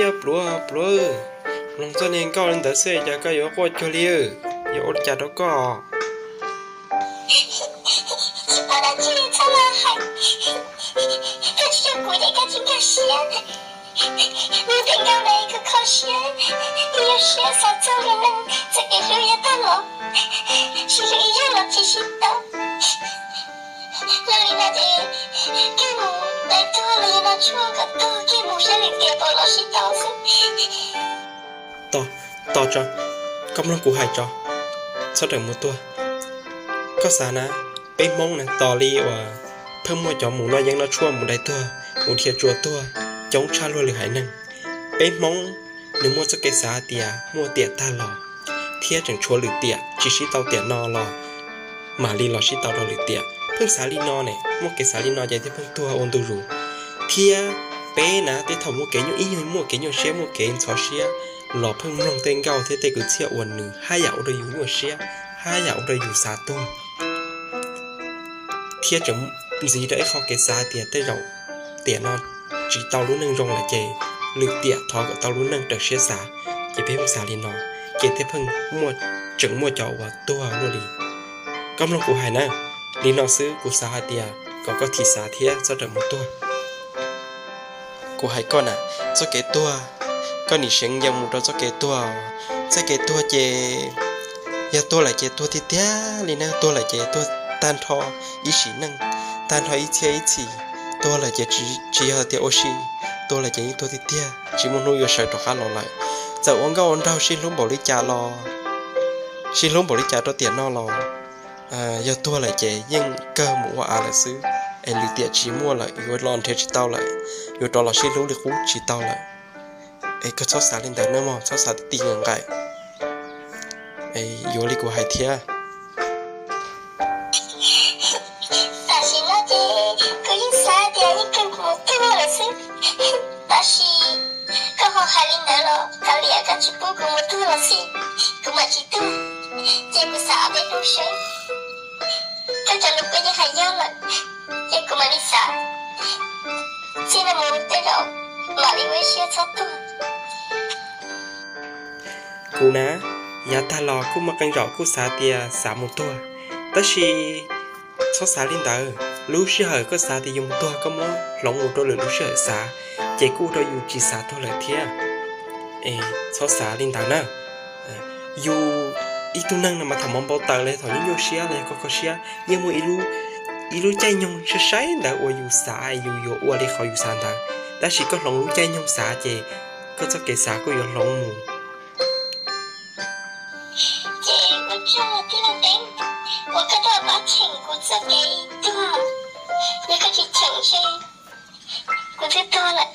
Pluav, pluav, mloog txoj niag nkauj li ntawd xwb cas koj yuav quaj cuag li, yuav ua li cas rau koj? Tsis paub dab tsi, txhob los hais. Koj tsis yog kuv ces koj tsis nkag siab. Nws tej nkauj ntawd kuv kho siab, kuv yuav siab xav txog lub neej txoj kev hlub yav tag los, sib hlub ib zaug los tsis sib tau. Yog li no ces koj mus dai tuag los yog no tshuaj kom tuag koj mus saib lwm tiam puas los sib tau xwb. Tos, tos tso, koj mloog kuv hais tso, txhob rawm mus tuag. Koj xav na, peb Hmoob na tos li uas pheej muaj cov mus noj yeeb noj tshuaj mus dai tuag, mus dhia tsua tuag coob tshaj luag lwm haiv neeg. Peb Hmoob nws muaj txoj kev xav tias muaj tiam tag los thiab tseem tshuav lwm tiam, tsis sib tau tiam no los mam li los sib tau rau lwm tiam. Pheej xav li no ne, muaj kev xav li no ces thiaj pheej tuag ua ntu zus. Thiab peb na tej thaum muaj kev nyuaj, ib nyuag muaj kev nyuaj siab muaj kev ntxhov siab los pheej mloog tej nkauj thiab tej kwv txhiaj uas nws haj yam ua rau yus nyuaj siab, haj yam ua rau yus xav tuag. Thiab tseem ntxiv rau ib qho kev xav tias tej zaum tiam no tsis tau lub neej zoo lawm ces lwm tiam thov kom tau lub neej raws siab xav, ces peb pheej xav li no, ces thiaj pheej tseem muaj cov uas tuag luaj li. Koj mloog kuv hais na, li no xwb kuv xav hais tias kom koj thim xav thiab txhob rawm mus tuag. Kuv hais koj na, txoj kev tuag, koj nim seev nyees mus rau txoj kev tuag. Txoj kev tuag ces yog tuag lawm ces tuag tiag tiag li na, tuag lawm ces tuag tag nrho ib sim neej, tag nrho ib txhiab ib txhis. Tuag lawm ces tsis yog tias ua si, tuag lawm ces yeej tuag tiag tiag, tsis muaj hnub yuav sawv rov qab los lawm. Txawm ua nkauj ua nraug sib hlub npaum li cas los, sib hlub npaum li cas rau tiam no los, yog tuag lawm ces yeej kawg mus ua av lawm xwb, es lwm tiam tsis muaj lawm, yuav los nrhiav tsis tau lawm, yuav rov los sib hlub li qub tsis tau lawm. Es koj txhob xav li ntawd nawb mog, txhob xav ti nqaim, yuav li kuv hais thiab. Tam sim no ces kuv yeej xav tias yeej kawg mus tuag lawm xwb, tab sis koj ho hais li ntawd los kav liam, koj tsis pub kuv mus tuag los xij, kuv mam tsis tuag, ces kuv xav ob peb hnub seb. Koj cov lus koj yeej hais yog lawm, ces kuv mam li xav, txij no mus tej zaum mam li ua ib siab txhob tuag. Kuv na, yav tag los kuj muaj qee zaum kuj xav tias xav mus tuag, tab sis txhob xav li ntawd. Lub sij hawm koj xav tias yus mus tuag koj muab hloov mus rau lwm lub sij hawm xav, ces kuj ua rau yus tsis xav tuag lawm thiab. Es txhob xav li ntawd na. Yus ib tug neeg no mas thaum hmoov npau taws los yog thaum nyuaj nyuaj siab los yog kho kho siab yeej muaj ib lub caij nyoog saib saib ntawd uas yus xav yus yuav ua li qhov yus xav ntawd, tab sis koj hloov lub caij nyoog xav ces koj txoj kev xav kuj yuav hloov mus. Ces ua tsaug tij laug Teeb uas koj tuaj pab cheem kuv txoj kev tuag, yog koj tsis cheem ces kuv twb tuag lawm.